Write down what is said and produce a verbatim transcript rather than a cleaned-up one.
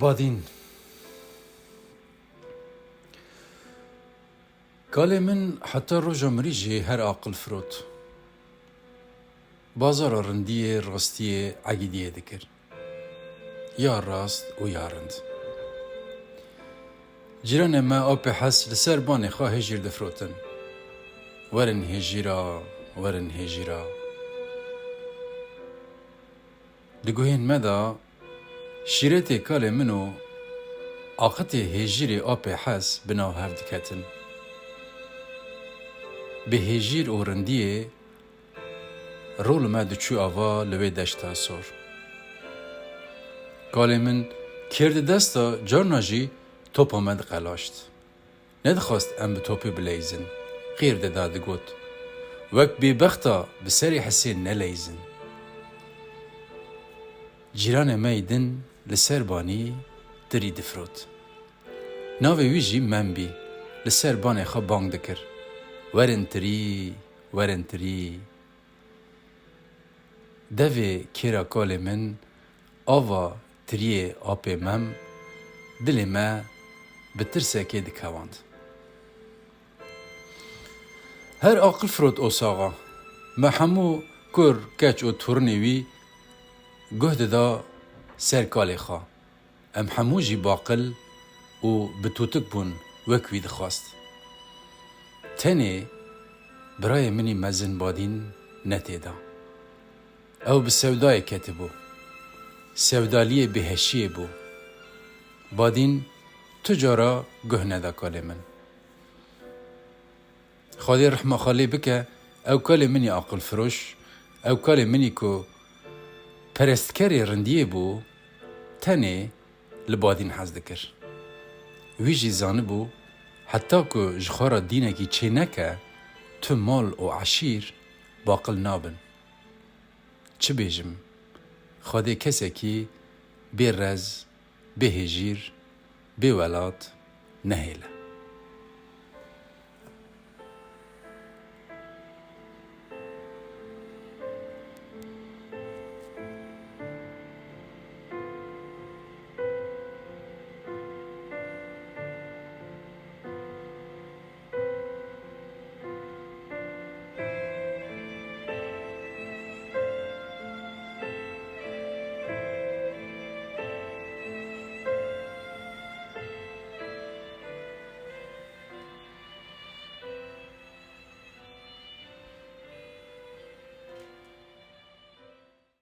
Badîn. Kalê min heta roja mirî jî her aqil firot. Bazara rindiyê, rastiyê, egîdiyê dikir. Ya rast û ya rind. Cîranê me apê Hes li ser banê xwe hêjîr difirotin. Werin hêjîra, werin hêjîra. Di guhên me de şîretê kalê min û aqitê hêjîrê apê Hes bi nav hev diketin. Bi hêjîr û rindiyê rol me diçû ava li wê deşta sor. Kalê min kêr di desta, carna jî topa me diqelaşt. Nedixwest em bi topê bileyzin. Qîr dida, digot, "Wek bêbexta bi serê Hesên neleyzin." Cîranê me yê din li ser banî tirî difirot. Navê wî jî Mem bî. Li ser banê xwe bang dikir, "Werin tirî, werin tirî." Devê kêra kalê min, ava tiriyê apê Mem, dilê me bi tirsekê dikewand. Her aqil firot osaxa. Me hemû kur, keç û turinê wî guh dida ser kalê xwe. Em hemû jî baqil û bi tûtik bûn, wek wî dixwest. Tenê birayê min î mezin Badîn ne tê de. Ew bi sewdayê ketibû. Sewdaliyê bêheşiyê bû. Badîn tu cara guh neda kalê min. Xwedê rehma xwe lê bike, ew kalê min î aqilfiroş, ew kalê min î ku perestkerê rindiyê bû, tenê li Badîn hez dikir. Wî jî zanibû, heta ku ji xwe re dînekî çêneke, tu mal û eşîr baqil nabin. Çi bêjim? Xwedê kesekî bê rez, bê hêjîr, bê welat nehêle.